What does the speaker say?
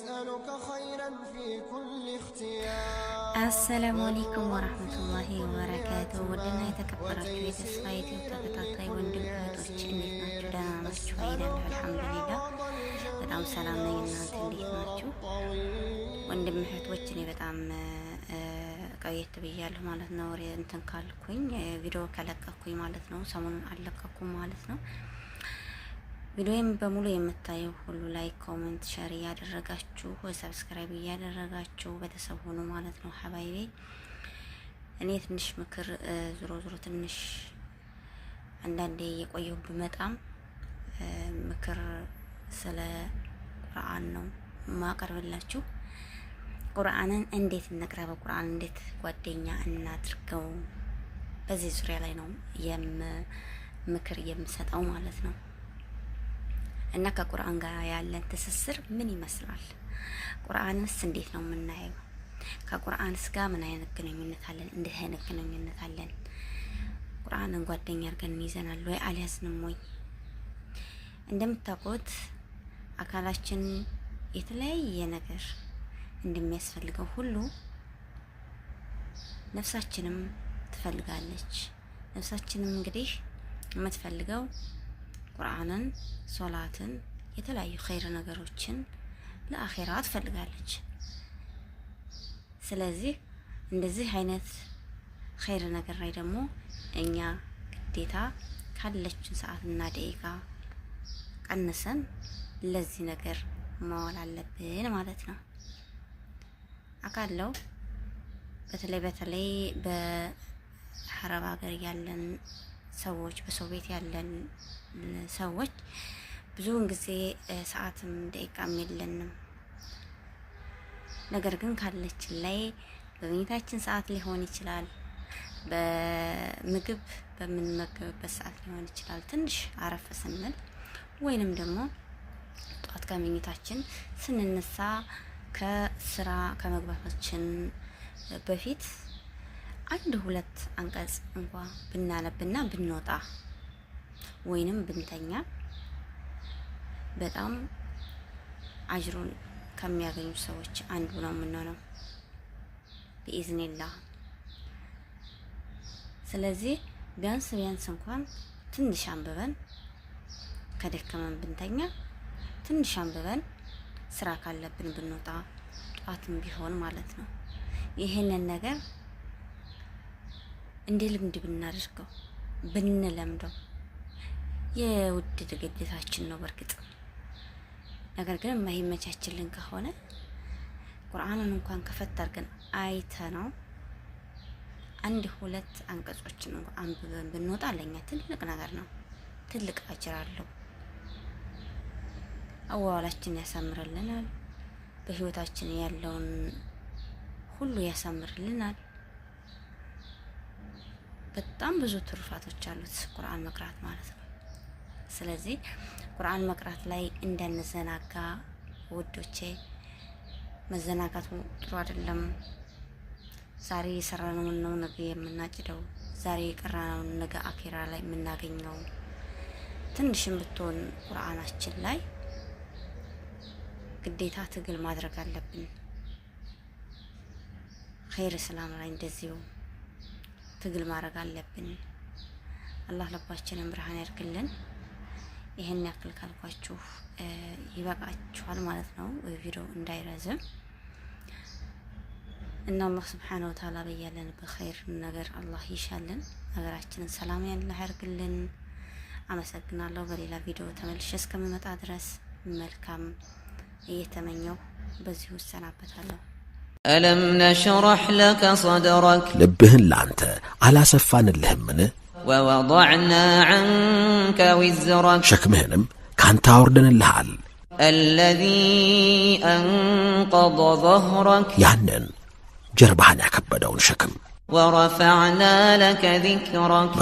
نسألك خيرا في كل اختيار. السلام عليكم ورحمة الله وبركاته። ውድና የተከበራችሁ የተስፋ ዩቲዩብ ተከታታይ ወንድም እህቶች እንዴት ናችሁ? ደህና ናችሁ? አይደል? አልሐምዱሊላህ በጣም ሰላም ነኝ። እናንተ እንዴት ናችሁ? ወንድም እህቶች እኔ በጣም ቆየት ብያለሁ ማለት ነው። ወሬ እንትን ካልኩኝ ቪዲዮ ከለቀኩኝ ማለት ነው። ሰሞኑን አልለቀኩም ማለት ነው። ቪዲዮዬም በሙሉ የምታየው ሁሉ like፣ comment፣ share እያደረጋችሁ subscribe እያደረጋችሁ ቤተሰብ ሆኑ ማለት ነው። حبايبي እኔ ትንሽ ምክር ዞሮ ዞሮ ትንሽ አንዳንዴ እየቆየሁ ብመጣም ምክር ስለ ቁርአን ነው ማቀርብላችሁ። ቁርአንን እንዴት እንቅረበው? ቁርአን እንዴት ጓደኛ እናድርገው? በዚህ ዙሪያ ላይ ነው ምክር የምሰጠው ማለት ነው። እና ከቁርአን ጋር ያለን ትስስር ምን ይመስላል? ቁርአንስ እንዴት ነው የምናየው? ከቁርአንስ ጋር ምን አይነት ግንኙነት አለን? እንዴት አይነት ግንኙነት አለን? ቁርአንን ጓደኛ አድርገን ይዘናል ወይ አልያዝንም ወይ? እንደምታውቁት አካላችን የተለያየ ነገር እንደሚያስፈልገው ሁሉ ነፍሳችንም ትፈልጋለች። ነፍሳችንም እንግዲህ የምትፈልገው ቁርአንን፣ ሶላትን፣ የተለያዩ ኸይር ነገሮችን ለአኼራ ትፈልጋለች። ስለዚህ እንደዚህ አይነት ኸይር ነገር ላይ ደግሞ እኛ ግዴታ ካለችን ሰዓትና ደቂቃ ቀንሰን ለዚህ ነገር ማዋል አለብን ማለት ነው። አካለው በተለይ በተለይ በአረብ ሀገር ያለን ሰዎች፣ በሰው ቤት ያለን ሰዎች ብዙውን ጊዜ ሰዓትም ደቂቃም የለንም። ነገር ግን ካለችን ላይ በመኝታችን ሰዓት ሊሆን ይችላል፣ በምግብ በምንመገብበት ሰዓት ሊሆን ይችላል፣ ትንሽ አረፍ ስንል ወይንም ደግሞ ጠዋት ከመኝታችን ስንነሳ ከስራ ከመግባታችን በፊት አንድ ሁለት አንቀጽ እንኳ ብናነብና ብንወጣ ወይንም ብንተኛ በጣም አጅሩን ከሚያገኙ ሰዎች አንዱ ነው የምንሆነው بإذن الله። ስለዚህ ቢያንስ ቢያንስ እንኳን ትንሽ አንብበን ከደከመን ብንተኛ፣ ትንሽ አንብበን ስራ ካለብን ብንወጣ ጧትም ቢሆን ማለት ነው። ይህንን ነገር እንደ ልምድ ብናደርገው ብንለምደው የውድ ግዴታችን ነው። በእርግጥ ነገር ግን የማይመቻችልን ከሆነ ቁርአንን እንኳን ከፈት አድርገን አይተነው አንድ ሁለት አንቀጾችን እንኳን አንብበን ብንወጣ ለኛ ትልቅ ነገር ነው። ትልቅ አጅር አለው። አዋዋላችን ያሳምርልናል። በህይወታችን ያለውን ሁሉ ያሳምርልናል። በጣም ብዙ ትሩፋቶች አሉት ቁርአን መቅራት ማለት ነው። ስለዚህ ቁርአን መቅራት ላይ እንዳንዘናጋ ውዶቼ። መዘናጋቱ ጥሩ አይደለም። ዛሬ የሰራነውን ነው ነገ የምናጭደው። ዛሬ የቀራነውን ነገ አኬራ ላይ የምናገኘው። ትንሽም ብትሆን ቁርአናችን ላይ ግዴታ ትግል ማድረግ አለብን። ኸይር ሰላም ላይ እንደዚሁ ትግል ማድረግ አለብን። አላህ ልባችንን ብርሃን ያድርግልን። ይህን ያክል ካልኳችሁ ይበቃችኋል ማለት ነው፣ ቪዲዮ እንዳይረዝም። እና አላህ سبحانه وتعالى በያለንበት ኸይር ነገር አላህ ይሻልን፣ ሀገራችንን ሰላም ያለ ያርግልን። አመሰግናለሁ። በሌላ ቪዲዮ ተመልሼ እስከምመጣ ድረስ መልካም እየተመኘው በዚሁ እሰናበታለሁ። ألم نشرح لك صدرك ልብህን ለአንተ አላሰፋንልህምን? ووضعنا عنك وزرك ሸክምህንም ካንተ አውርደንልሃል። الذي أنقض ظهرك ያንን ጀርባህን ያከበደውን ሸክም ورفعنا لك ذكرك።